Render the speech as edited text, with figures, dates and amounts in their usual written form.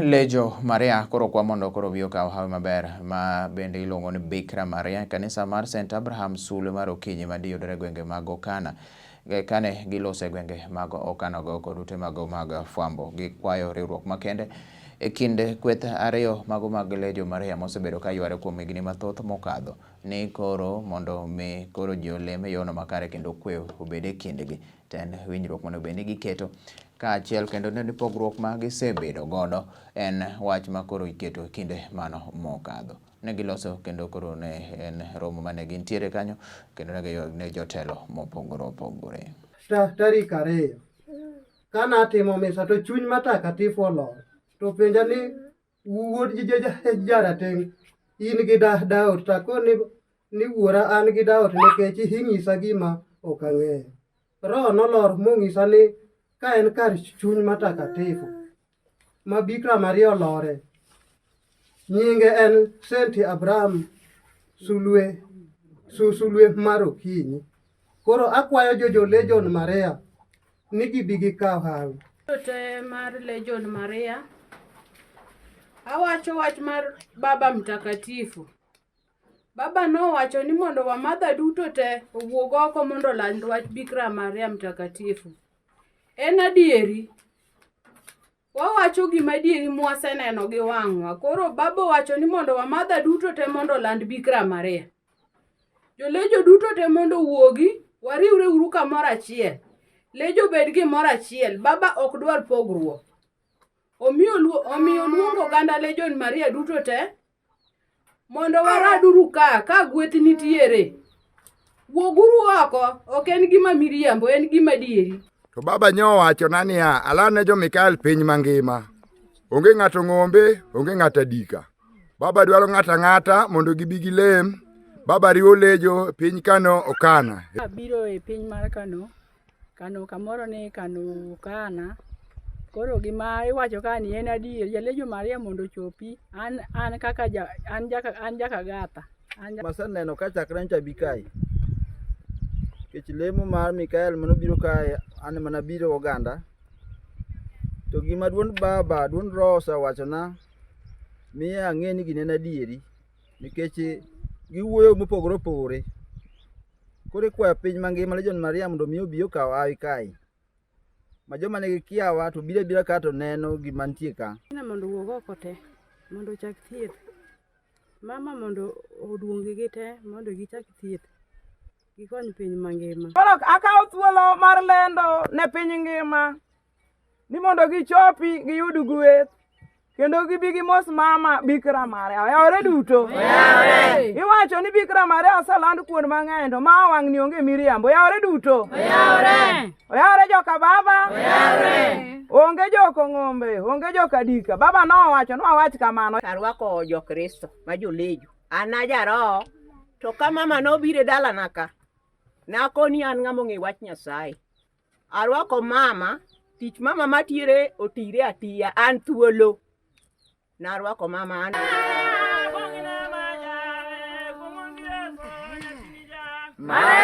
Lejo Maria koro kwa mondo koro obi okaw hawi maber ma bende iluongo ni Bikira Maria e kanisa mar St. Abraham Sulwe mar okinyi ma diyudore e gwenge mag Okana. Kane giloso e gwenge mag Okana go kod ute mago mag fwambo, gikwayo riwruok makende e kind kweth ariyo mago mag Lejo Maria mosebedo ka yware kuom higni mathoth mokadho ni koro mondo mi koro ji olem e yono makare kendo kwe obed e kindgi. To en winjruok monego bed ni giketo kaachiel kendo ni pogruok ma gisebedo godo en wach ma koro iketo e kinde mano mokadho. Ne giloso kendo koro ne en romo mane gintiere kanyo kendo ne giywak ne jotelo mopogore opogore. Tarik 2 ka natimo misa to chuny matakatifu olor to penja ni wuod jarateng' in gi daot takoni ni wuora an gi daot nikech inyisa gima ok ang'eyo. Roho nolor monyisa ni ka en kar chuny matakatifu ma Bikira Maria olore, nyinge en Saint Abraham Sulwe, Sulwe mar okinyi. Koro akwayo jojo Legion Maria ni gibi gikaw hawi. Te mar Legion Maria, awacho wach mar Baba Mtakatifu. Baba nowacho ni mondo wamadha duto te owuog oko mondo oland wach Bikira Maria Mtakatifu. En adieri. Wawacho gima adieri mwaseneno gi wang'wa. Koro baba owacho ni mondo wamadha duto te mondo oland Bikira Maria. Jolejo duto te mondo owuogi, wariwre uru kamoro achiel. Lejo obed gimoro achiel. Baba ok dwar pogruok. Omiyo luongo oganda Legion Maria duto te mondo waraduru ka ka gweth nitiere. Wuoguru oko, ok en gima miriambo, en gima adieri. To baba nyowacho na niya, aland ne jo-Mikael piny mangima. Onge ng'ato ng'ombe, onge ng'ato adika. Baba dwaro ng'ato ang'ata mondo gibi gilem. Baba riwo lejo piny Kano Okana. Abiro e piny mar Kano, Kano kamoro ni Kano Okana. Koro gima iwacho ka ni en adier, jalejo Maria mondo ochopi. An an kaka ja an jaka an jakagatha. An Maseneno ka chakre nyocha abi kae. Nikech lemo mar Mikael manobiro kae an ema nabiro oganda. To gima duond baba, duond roho osewachona miyo ang'e ni gini en adieri. Nikech giwuoyo mopogore opogore. Koro ikwayo piny mangima Legion Maria mondo mi obi okaw hawi kae. Ma joma nigi kiawa to biro abira ka to neno gima nitie ka. Mondo owuog oko te, mondo ochak thieth. Mama mondo oduong gi te mondo gichak thieth. Gikony piny mangima. Koro akawo thuolo mar lendo ne piny ngima ni mondo gichopi giyud gweth kendo gibi gimos mama Bikira Maria. Oyawore duto. Iwacho ni Bikira Maria oseland kuond mang'eny to ma wang'ni onge miriambo. Oyawore duto. Oyawore joka baba. Onge joko ng'ombe, onge joka dika. Baba nowacho nwawach kamano. Arwako jo-Kristo ma jolejo. An ajaroho, to ka mama nobiro e dalana ka, nakoni an ng'ama ong'e wach Nyasaye. Arwako mama, tich mama matiere otire atiya, an thuolo. Narwako mama an. Maria.